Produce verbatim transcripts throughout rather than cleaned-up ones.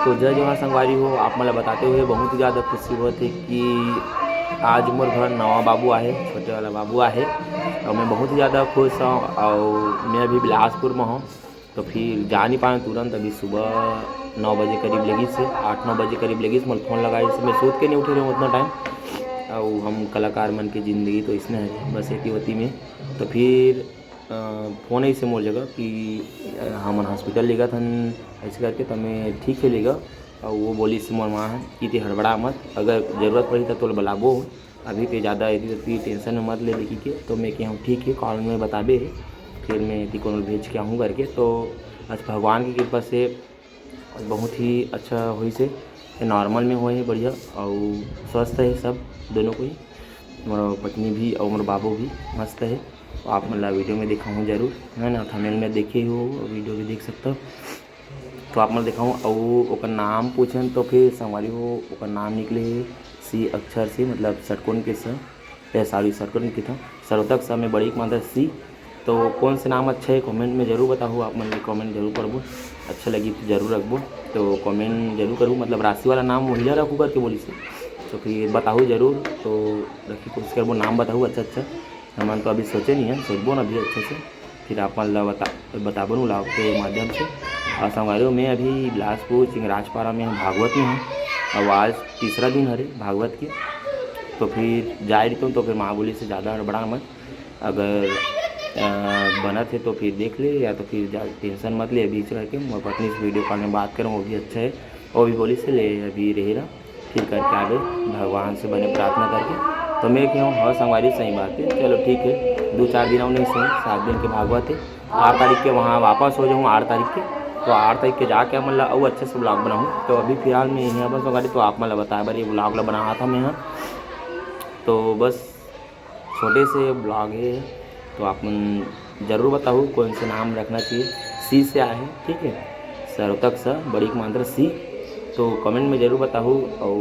तो जय जोहार संगवारी हो, आप मन ला बताते हुए बहुत ही ज़्यादा खुशी होत हे कि आज मोर घर नवा बाबू आहे, छोटे वाला बाबू आहे, और मैं बहुत ही ज़्यादा खुश हूँ। और मैं अभी बिलासपुर में हूँ, तो फिर जा नहीं पाए तुरंत। अभी सुबह नौ बजे करीब लगिस हे, आठ नौ बजे करीब लगिस, मोला फोन लगाइस हे, मैं सूत के नहीं उठे रहूँ उतना टाइम। और हम कलाकार मन के जिंदगी तो इसने है बस एती ओती में। तो फिर अ, फोन आइस हे मोर जगह कि अ, हमन हॉस्पिटल लेगत हन, ऐसे करके। तो मैं ठीक है लेगा। और वो बोलिस हे मोर माँ ह कि ते हड़बड़ा मत, अगर जरूरत पड़ी तो तोला बुलाबो, अभी ते ज़्यादा एती तेती टेंशन में मत ले लेके के। तो मैं कहा ठीक है, कॉल में बताबे, फिर मैं एती कोनो भेज के आहूँ करके। तो आज भगवान की कृपा से बहुत ही अच्छा होइस हे, नॉर्मल में होए हे, बढ़िया और स्वस्थ है सब दोनों कोई, मोर पत्नी भी और मोर बाबू भी मस्त है। तो आप मन ला वीडियो में दिखाऊँ जरूर, है ना, थंबनेल में देखे ही हो, वीडियो भी देख सकता हो। तो आप मन दिखाऊँ, और ओकर नाम पूछन तो फिर संगवारी हो, ओकर नाम निकले हे सी अक्षर से, मतलब षटकोण के स, ए, सॉरी, षटकोण के था, सरोतक स में बड़ी एक मात्रा सी। तो कौन से नाम अच्छा है, कमेंट में जरूर बताहू। आप मन के कमेंट जरूर पढ़बो, अच्छा लगी तो जरूर रखबो। तो कमेंट जरूर करू, मतलब राशि वाला नाम वही ला रखू करके बोलिस हे, तो फिर बताहू जरूर। तो रखी कोशिश करबो, नाम बताहू अच्छा अच्छा। हमन तो अभी सोचे नहीं है, सोचबो ना अभी अच्छे से, फिर आप मन ला बता बताबो ना vlog के माध्यम से। और संगवारी हो, मैं अभी बिलासपुर चिंगराजपारा में हूँ, भागवत में हूँ। और आज तीसरा दिन हरे भागवत के, तो फिर जाए रहितों तो फिर माँ बोलिस हे ज़्यादा हड़बड़ा मत, अगर अ, बनत है तो फिर देख ले, या तो फिर जा, टेंशन मत ले। अभी इस करके मोर पत्नी से वीडियो कॉल में बात करूँ, वो भी अच्छा है, वो भी बोलिस हे ले अभी रहे रहा, फिर करके आबे भगवान से बने प्रार्थना करके। तो मैं कहूँ हाँ संगवारी, सही बात है, चलो ठीक है, दो चार दिन और नहीं सही, सात दिन के भागवत है, आठ तारीख के वहाँ वापस हो जाऊँ, आठ तारीख के। तो आठ तारीख के जाके हमन ला अउ अच्छे से vlog बनाहूँ। तो अभी फिलहाल मैं यहीं अपन संगवारी, तो आप मन ला बताए बर ये vlog ला बनात हँव मैं ह। तो बस छोटे से vlog है, तो आप मन जरूर बताहू कौन से नाम रखना चाहिए। सी से आए हैं, ठीक है, सरोतक स, बड़ी एक मात्रा सी। तो कमेंट में जरूर बताहू और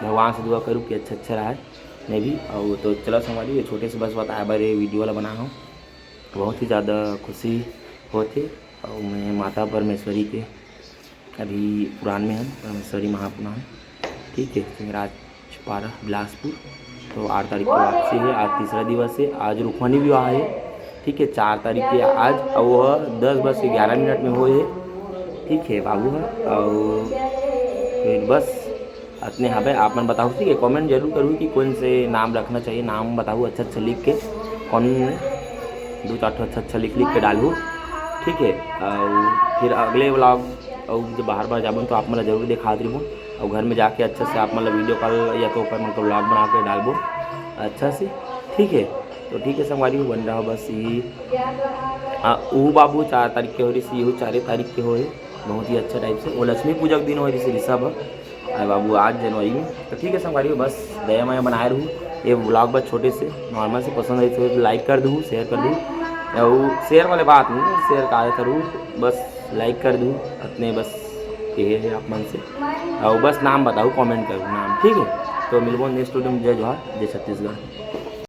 भगवान से दुआ करूँ कि अच्छा अच्छा रहा है मैं भी। और तो चलो संगवारी, ये छोटे से बस बताए बर ये वीडियो ला बना हूँ। बहुत ही ज़्यादा खुशी होत हे। और मैं माता परमेश्वरी के अभी पुराण में हन, परमेश्वरी महापुराण, ठीक है, सिंगराज पारा बिलासपुर। तो आठ तारीख की वापसी है, आज तीसरा दिवस है, आज रुक्मणी विवाह है, ठीक है, चार तारीख के आज, और वो दस बज के ग्यारह मिनट में होए है, ठीक है बाबू है। और फिर बस अतने हवे, आप मन बताहू, ठीक है, कमेंट जरूर करू कि कौन से नाम रखना चाहिए, नाम बताहू अच्छा अच्छा लिख के, कौन दो चार ठो अच्छा अच्छा लिख लिख के डालहू, ठीक है। और फिर अगले vlog और जब बाहर बाहर जाबो तो आप मन ला जरूर दिखात रहिबो, और घर में जाके अच्छा से आप मन ला वीडियो कॉल या तो ऊपर मतलब vlog बना के डालबो अच्छा से, ठीक है। तो ठीक है संगवारी हो, बन रहा बस यही। आ, ऊ बाबू चार तारीख के हो रही, यहू चारे तारीख के होए, बहुत ही अच्छा टाइप से। वो लक्ष्मी पूजा के दिन हो रही, ऋषभ, अरे बाबू, आज जनवरी में। तो ठीक है संगवारी हो, बस दया माया बनाए रहू। ये vlog बस छोटे से नॉर्मल से पसंद आई तो लाइक कर दू, शेयर कर दू। और शेयर वाले बात नहीं, शेयर का करू, बस लाइक कर दू, अतने बस ये है आप मन से। और बस नाम बताओ, कमेंट करो नाम, ठीक है। तो मिलबो नेक्स्ट वीडियो में। जय जोहार, जय छत्तीसगढ़।